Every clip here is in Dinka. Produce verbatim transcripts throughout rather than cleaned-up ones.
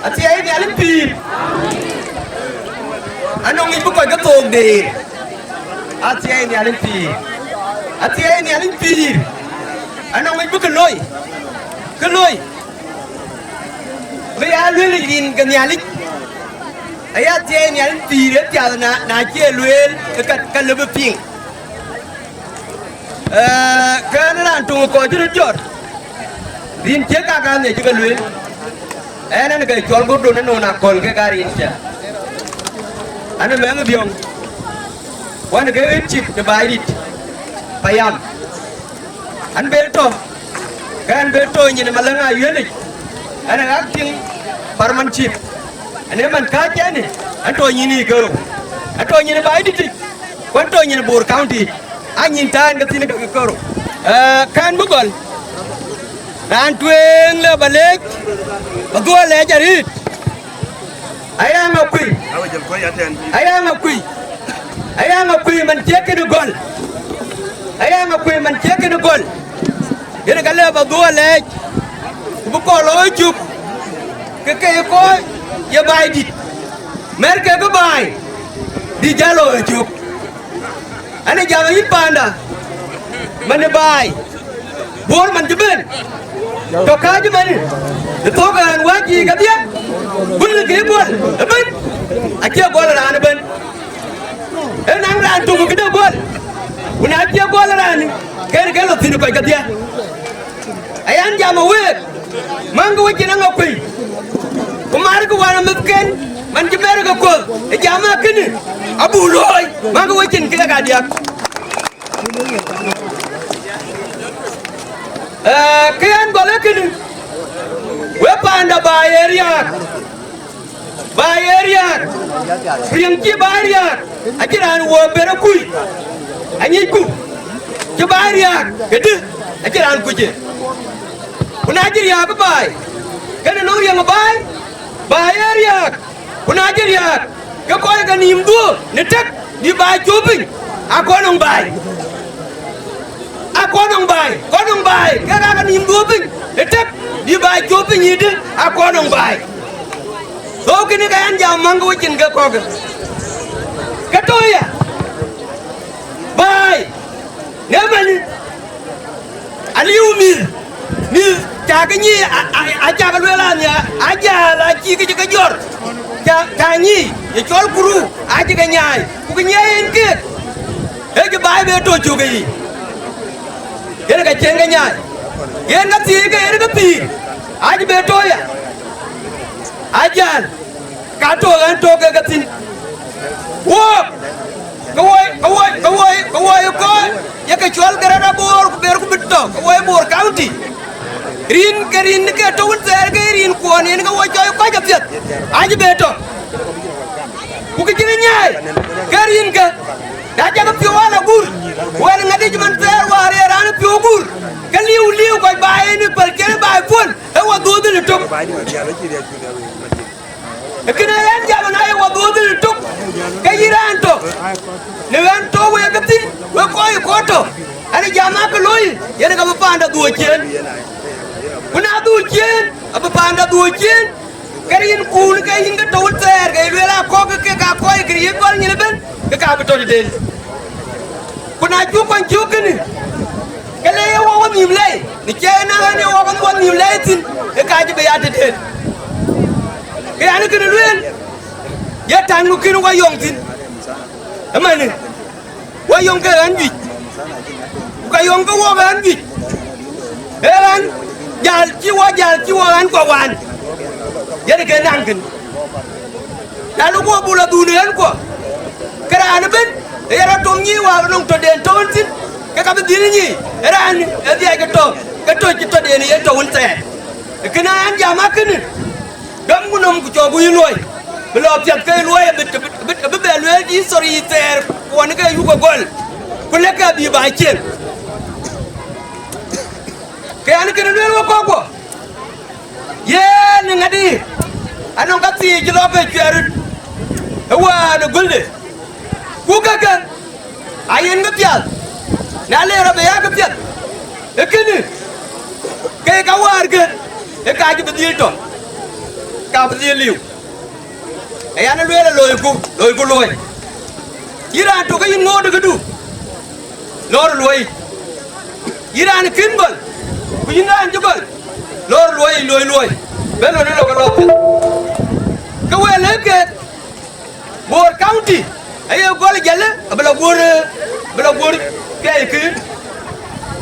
Athiɛɛi Nhialic pïïr, anɔŋ yic bï kɔc ke thook deer. Athiɛɛi Nhialic pïïr, athiɛɛi Nhialic pïïr, anɔŋ yic bï kë loi, kë loi bï ya lueel yic rin ke Nhialic. Aya thiɛɛi Nhialic pïïr ë piath, na, na cie lueel, ke ka, ka lëbë piŋ. Ee, kɛn raan töŋ kɔc cï röt jɔt, rin cie kak an, ë cï ke lueel. Ɛn, ɛn ke cɔl Gordon ënɔɔn Akɔl kek aa rin cä. An, ë mɛnh Biɔŋ, wan ke ɣet cïk de Baidït, payam. An, be tɔ, ke an, be tɔ nyin Malɛŋ Ayuëlic, an, acting paramount chief. An, ë man kääc ɛn, an, tɔ nyin ë Goro, an, tɔ nyin Baidït, ku an, tɔ nyin Bor County. Anyin tään ke thïn ke kɔ̈rou. Ee, kɛn bï gɔl, raan tueŋ lë ba leec, ba dhuɔl lɛɛc arït. Ayaŋ Akuëi, Ayaŋ Akuëi, Ayaŋ Akuëi, man cie kënë gɔl, Ayaŋ Akuëi man cie kënë gɔl. Yen ka lë ba dhuɔl lɛɛc, ku bï kɔn looi cök, ke ke ye kɔc ye Baidït, mɛ̈r kekë baai, bï jäl looi cök. An, ë jam ayï panda, man ë baai, Bor man cï ben, tɔ kääc ëmën, ë thok raan wäc yiic kedhie, gulë ke gɔl ëbën, acie gɔl raan ëbën. Ë naŋ raan töŋ këde gɔl, ku na cie gɔl raan, kën ke lɔ thïn kɔc kedhie. Ayan jam ë week, maŋkë wecin aŋa kuëi, ku markë wan amïthken, man cï bɛ̈ɛ̈r ke kuɔth, ë jam akënë, abuk looi, maŋkë wecin kek adiäk. Ee, kë yɛn gɔl ee kënë, we panda ba ye riääk, ba ye riääk, riëŋ cï ba riääk, acïn raan wɔ ber akui, anyicku, cï ba riääk, këdï, acïn raan kuc ye. Ku na cï riääk baai, kënë nɔŋ riëŋ baai, ba ye riääk. Ku na cï riääk, ke kɔc ke nïïm dhuɔ̈k në tëk, bï baai cop piny, akɔn nɔŋ baai. Akɔn nɔŋ baai, kɔn nɔŋ baai, ke ka ke nïïm dhuɔ̈k piny në tëk, bï baai cop piny yïdï, akɔn nɔŋ baai. Thou kënë ke yɛn jam maŋ ke wecin ke kɔ̈k. Ke tɔ̈ ya, baai, në mɛn, aliu mïth, mïth cä ke nyic, a, a, a cä ke lueel an, ya, ajäl acï ke cï ke jɔr, cä, cä nyic, ye cɔl kuru, acï ke nyaai, ku ke nyiɛɛi en keek, ee cï baai be tɔ cök ë yic, yen ka cïn ke nyaai, yen ka thiëëc ke yen ke pïïr, acï be tɔ ya, ajäl. Ka tɔ ɣɛn tɔ ke ke thïn. Wok, ke woi, ke woi, ke woi, ke woi kɔc, ye ke cɔl Greater Bor, ku ber ku bï tɔ, ke woi Bor County. Rin ke rin ke tɔ wun thɛɛr ke rin kuɔn yen ke woi cɔi kɔc apiɛth. Acï be tɔ. Ku ke cïn nyaai, ke rin ke. Na cä ke piɔ̈u ala gur, wɛn ŋadïc man thɛɛr wäär ye raan piɔ̈u gur. Ke liu liu kɔc baai en ë päl cïn baai puɔl, e wa dhuɔ̈ɔ̈th dhil tök. Kënë ɣɛn jam na ye wa dhuɔ̈ɔ̈th dhil tök, ke yï raan tɔ, në ɣɛn tɔ wek ke thïn, wek kɔc ë kɔc tɔ, an, jam akë looi, yen ka bï paanda dhuɔ̈ɔ̈c ciëën. Ku na dhuɔ̈ɔ̈c ciëën, abï paanda dhuɔ̈ɔ̈c ciëën, ke rin kuun ke yïn ke tɔ wun thɛɛr, ke lueel akɔ̈k ke ka kɔc ke ye gɔl nyin ëbën, ke ka bï tɔ tëden. Ku na cuk kɔn cök kënë, ke le ye wok wenhïïm lɛi, në cï en na ɣɛn ye wok wenhïïm lɛi thïn, ke ka cï bï ya tëden. Ke an, kënë lueel, ye tän ku kën wa yɔŋ thïn. Ëmënë, wa yɔŋ ke ɣän juëc, ku ka yɔŋ ke wok ɣän juëc. Ee ɣän jäl cï wa jäl cï wa ɣän kua waan, yen ke naŋ kën. Na luk wo bul adhun ɣän kuɔ, ke raan ëbën, ee yen rɔt tom nyïï waak nɔŋ tɔ̈den tɔ̈ wën thïn, ke ka bï dhil nyïï, ee raan ë dhiac ke tɔ, ke tɔ cï tɔ̈den yen tɔ̈ wën thɛɛr. Ee kënë an, jam akënë, dɔm ku nɔm ku cɔk ku yï luɔi, bï lɔ piɛth ke luɔi abï, abï, abï bɛ lueel history thɛɛr, kuɔn ke yuk ë gɔl, ku lek ke abï ba cieŋ. Ke an, kënë lueel wek kɔ̈k guɔ, yen ŋadï, anɔŋ ka thii cï lɔ ke cuɛɛr röt, ë wään ë gölde, ku kakë, ayen ke piath, na le rɔt bï ya ke piɛth, ë kënë, ke ka wäär ke, ë ka cï bï dhil tɔ, ka Abï dhil liu. Aya në lueel, loiku, loiku luɔi. Yïn raan tök ke yïn ŋoot këdu, lɔɔr luɔi. Yïn raan kën gɔl, ku yïn raan cï gɔl, lɔɔr luɔi, luɔi, luɔi. Bɛ̈n lɔ në lok ë lɔ thïn. Ke wël ee keek, Bor County aye gɔl jäl, abï lɔ guöör, abï lɔ guöör ke kën.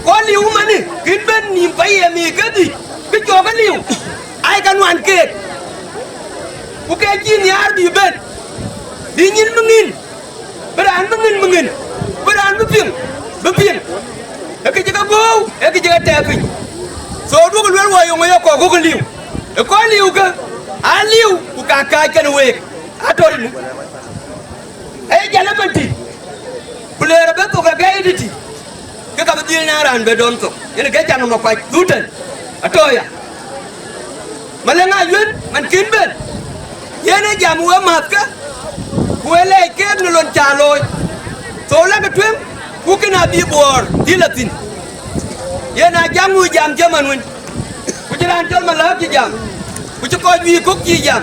Kɔn liu manë, kën bɛ̈n nïïm payë mï kedhie, kë cɔk ë liu, ai ka nuan keek. Ku ke cï nhiaar bï bɛ̈n, bï nyin bï ŋïn, bï raan bï ŋïn bï ŋïn, bï raan bï piŋ bï piŋ. Ee kë cï ke gɔ̈u, ee kë cï ke tɛɛk piny. So duökï luel wɔ yöŋ ë ye kɔk gɔ̈kï liu. Ë kɔc liu ke, aa liu, ku ka kääc kɛn week, atɔ̈ tënë. Ee jäl ëmën tï, ku leer abï thok ë gɛ̈i tïtï, ke ka bï dhil nyan raan bï dɔm thok. Yen ke can ë makuac dhut tɛ̈n, atɔ̈ ya. Malëŋ Ayuën man kën bɛ̈n, yen ë jam we mäthke, ku ë lɛɛc keek në lon cä looi. Thou lakë tueŋ, ku kën abï Bor dhil a thïn. Yen a jam wï jam cï man wën, ku cï raan cɔl Malääk cï jam, ku cï kɔc wïïk kök cï jam.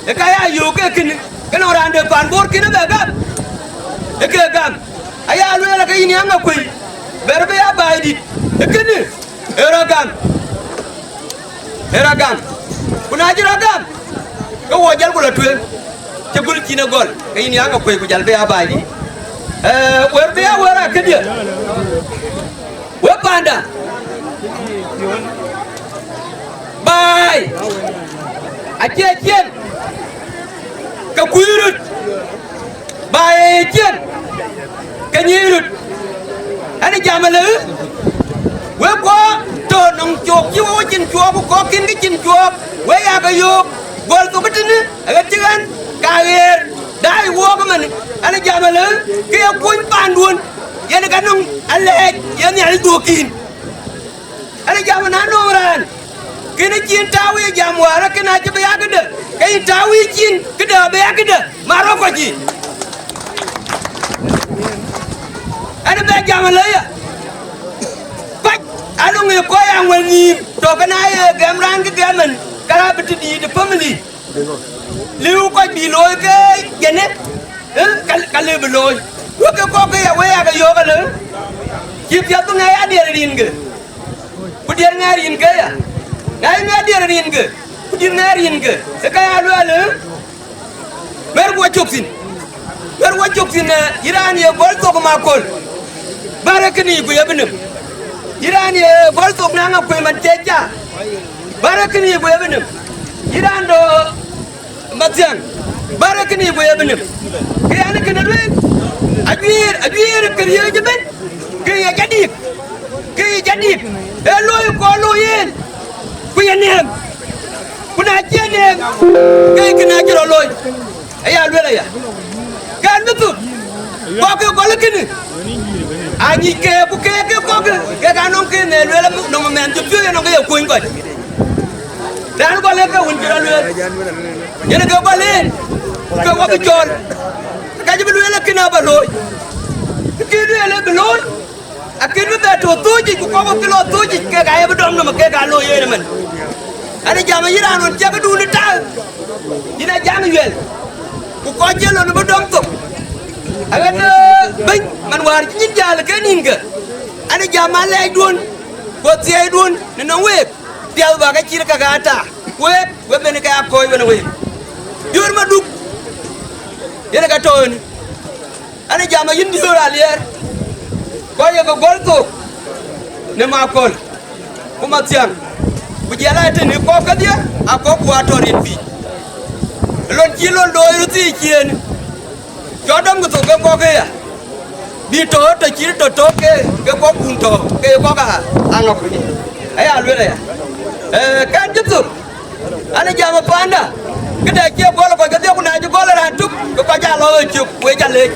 Ë ka ya yöök ke kënë, ke nɔŋ raan de paan Bor kën abɛ gam, ë ke gam. Aya lueel ke yïn yaŋ akuëi, bɛ̈r bï ya baai dït, ë kënë. Ë rɔt gam, ë rɔt gam. Ku na cï rɔt gam, ke wo jäl ku lɔ tueŋ, cï gul cïn ë gɔl, ke yïn yak akuëi ku jäl bï ya baai dït. Ee, wër bï ya wër akëdië, we panda. Baai acie cieŋ, ke kuc röt. Ba ye cieŋ, ke nyic röt. Ɛn ë jam ëlë, wek kɔc tɔ̈ nɔŋ cök cï wek cin cuɔɔk, ku kɔ̈k kïn kë cin cuɔɔk, wek ya ke yöök, gɔl thok tënë, aɣet cï ɣɛn, ka ɣeer, daai wook ëmën. Ɛn ë jam ëlë, ke ye kuny paanduön, yen ka nɔŋ alɛɛc, yen Nhialic dhuöök kïn. Ɛn ë jam ë na nööm raan, kën ë cin tääu ye jam wäär, kën acï bï ya këdë, ke yïn tääu yï cin këdë abï ya këdë, marë kɔc yï. Ɛn ë bɛ jam ëlë ya, kɔc alöŋ ë kɔc aŋuɛl nhïïm, tɔ̈ kën aa ye gɛm raan kë gɛm ɛn, ka raan bï të dïït ë family. Liu kɔc bï looi ke jënë, ë, ka, ka lëu bï looi. Wek ke kɔ̈k ke ya, wek ya ke yöök ëlë, cï piɛth bï ŋɛk adiɛɛr rin ke, ku diɛɛr ŋɛk rin ke ya. Na yï ŋɛk diɛɛr rin ke, ku dït ŋɛk rin ke, ë ka ya luɛɛl, ë, mɛ̈r wɔ cök thïn. Mɛ̈r wɔ cök thïn, ë, yïn raan ye gɔl thok ë Makol, bärë kënë yic ku ye bï nëm. Yïn raan ye gɔl thok naŋ akuëi man cie ca, bärë kënë yic ku ye bï nëm. Yïn raan dɔ Mathiäŋ, bärë kënë yic ku ye bï nëm. Ke yɛn kënë lueel, ajuiɛɛr, ajuiɛɛr kë riëëc ëbɛ̈n, ke ye jadït, ke ye jadït, ee looi kɔn looi yen, ku ye nɛɛm, ku na cie nɛɛm, ke ye kënë acï rɔt looi. Aya lueel aya, kɛn bï thuk, kɔ̈k ke gɔl kënë, anyic ke, ku ke, ke kɔ̈k ke, ke ka nɔŋ ke ne lueel nɔm mɛn cï piööc nɔŋ ke ye kuny kɔc. Raan gɔl ee ke wun cï rɔt lueel, yen ke gɔl en, ke wɔ bï cɔɔl, ka cï bï lueel akën abä looi, kë lueel ë bï looi, akën bï bɛ tɔ̈ thööc yic, ku kɔ̈k ke lɔ thööc yic, kek aye bï dɔm nɔm, kek aa looi yen ëmën. Ɛn ë jam ayï raan ɣɔn cï këdun ë tak, yïn a jam yuɛl, ku kɔc cï lon bï dɔm thok. Aɣet, ee, bɛ̈ny, man wäär cï nyin jäl ke nïnkë, ɛn ë jam alɛɛcduön, ku athiɛɛiduön në nɔm week. Piɛth bä ke cït kakë ata, week, we ben ke akɔ̈ɔ̈c wenë week. Diöör Maduk, yen ë ka tɔ̈ɔ̈ni, ɛn ë jam ayïn diöör Aliɛɛr, kɔc ye ke gɔl thok në Makol, ku Mathiäŋ, ku jiɛl aa tënë kɔ̈k kedhie, akɔ̈k ku atɔ̈ rin piny. Lon cï lon looi röt thii ciëën. Cɔk dɔm ke thok ke kɔ̈k ëya, bï tɔ̈ tɔ̈ cït tɔ̈ tɔ̈ ke, ke kɔ̈k kun tɔ̈ ke ye kɔ̈k aa, aŋa kuc. Aya lueel aya. Ee, kɛn cï thok, an, ë jam ë panda, këdɛ cie gɔl kɔc kedhie, ku na cï gɔl raan tök, ke kɔc aa lɔ ɣöö cök, wek ca leec.